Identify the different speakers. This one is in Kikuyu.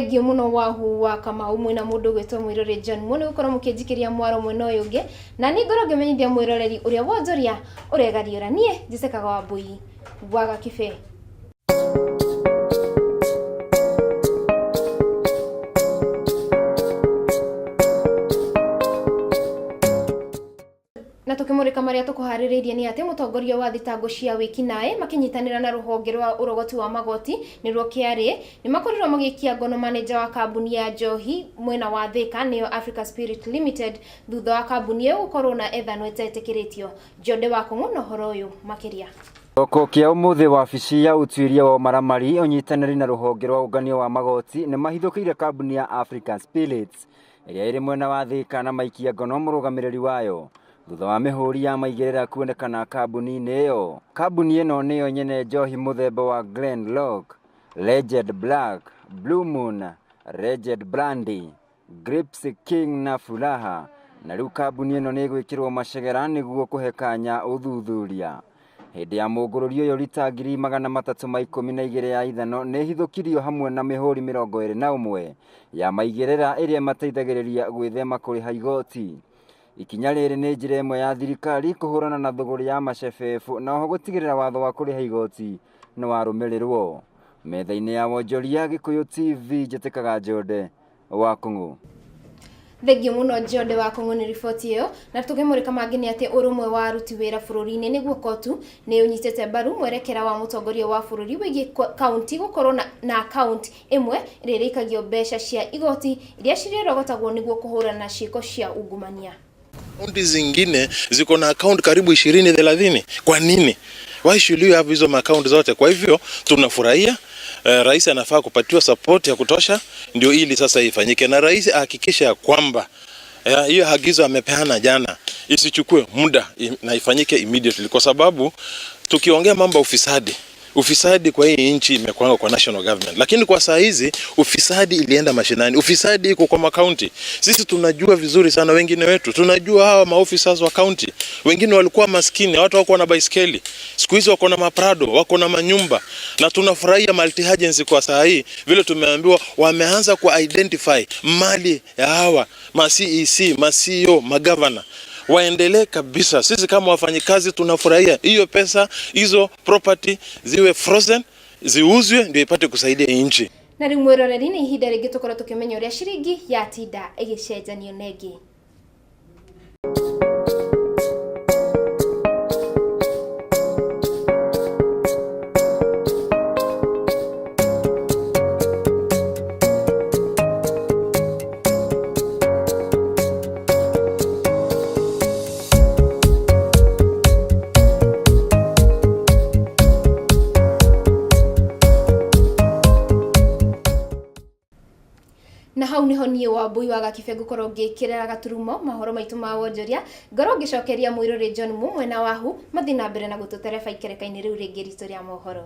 Speaker 1: Thengiũ mũno Wahu wa Kamau mwĩna mũndũ ũgwĩtwo Mwĩroreri John Muo nĩ gũkorwo mũkĩnjikĩria mwaro mwena ũyũ ũngĩ, na niĩ ngorwo ngĩmenyithia mwĩroreri ũrĩa wonjoria ũregariũra. Niĩ njĩtĩkaga Wambũi wa Gakĩbe. Na tũkĩmũrĩka marĩa tũkũharĩrĩirie nĩ atĩ mũtongoria wa thitango cia wĩkinaĩ makĩnyitanĩra na rũhonge rwa ũrogoti wa magoti nĩruo KRA nĩ makorirwo magĩikia ngono maneja wa kambuni ya njohi mwena wa Thika nĩyo Africa Spirit Limited thutha wa kambuni ĩyo gũkorwo na ethanwa ĩtetĩkĩrĩtio. Njonde wa Kũng'ũ na ũhoro ũyũ makĩria.
Speaker 2: Kĩroko kĩa ũmũthĩ wabici ya ũtuĩria wa ũmaramari ũnyitanĩri na rũhonge rwa ũngania wa magoti nĩ mahithũkĩire kambuni ya African Spirits ĩrĩa ĩrĩ mwena wa Thika na maikia ngono mũrũgamĩrĩri wayo thutha wa mĩhũri ya maigĩrĩra kuonekana kambuni-inĩ ĩyo. Kambuni ĩno nĩyo nyene njohi mũthemba wa Glen Lock, Legend Black, Blue Moon, Legend Brandy, Grapes King na Furaha, na rĩu kambuni ĩno nĩ ĩgwĩkĩrwo macegera nĩguo kũhe kanya ũthuthuria. Hĩndĩ ya mũngũrũrio ũyũ rita 312,000 ya ithano nĩ ĩhithũkirio hamwe na mĩhũri 21 ya maigĩrĩra ĩrĩa ĩmateithagĩrĩria gwĩthema kũrĩha igoti. Ikinya rĩrĩ nĩ njĩra ĩmwe ya thirikari kũhũrana na thũgũrĩ ya macebebũ na oho gũtigĩrĩra watho wa kũrĩha igoti nĩ warũmĩrĩrwo. Metha-inĩ ya wonjoria Gĩkũyũ TV njĩtĩkaga Njonde wa Kũng'ũ.
Speaker 1: Thengiũ mũno Njonde wa Kũng'ũ nĩ riboti ĩyo. Na tũkĩmũrĩka mangĩ nĩ atĩ ũrũmwe wa aruti wĩra bũrũri-inĩ nĩguo KOTU nĩ ũnyitĩte mbaru mwerekera wa mũtongoria wa bũrũri wĩgiĩ kaunti gũkorwo na akaunti ĩmwe ĩrĩa ĩrĩikagio mbeca cia igoti iria cirĩrogotagwo nĩguo kũhũrana na ciĩko cia ungumania.
Speaker 3: Kaunti zingine ziko na account karibu 20 30. Kwa nini? Why should you have hizo account zote? Kwa hivyo tunafurahia rais anafaa kupatiwa support ya kutosha ndio ili sasa ifanyike, na rais ahakikishe ya kwamba hiyo agizo amepeana jana isichukue muda na ifanyike immediately, kwa sababu tukiongea mambo ya ufisadi, ufisadi kwa hii nchi imekuanga kwa national government, lakini kwa saa hizi ufisadi ilienda mashinani, ufisadi iko kwa makaunti. Sisi tunajua vizuri sana, wengine wetu tunajua hawa maofficers wa county, wengine walikuwa maskini, watu wako na baiskeli, siku hizi wako na maprado, wako na manyumba, na tunafurahia multi agency kwa saa hii vile tumeambiwa wameanza ku identify mali ya hawa ma CEC, ma CEO, magavana waendelee kabisa. Sisi kama wafanyikazi tunafurahia hiyo pesa, hizo property ziwe frozen, ziuzwe ndio ipate kusaidia nchi.
Speaker 1: Na rĩu mwĩroreri nĩ ihinda rĩngĩ tũkorwo tũkĩmenya ũrĩa ciringi yatinda ĩgĩcenjanio na ĩngĩ. Na hau niho niĩ Wambui wa Gakibe ngũkorwo ngĩkĩrĩra gaturumo mahoro maitũ ma wonjoria, ngorwo ngĩcokeria mwĩroreri John Mu mwena wahu mathiĩ na mbere na gũtũtereba ikereka-inĩ rĩu rĩngĩ ritũ rĩa mohoro.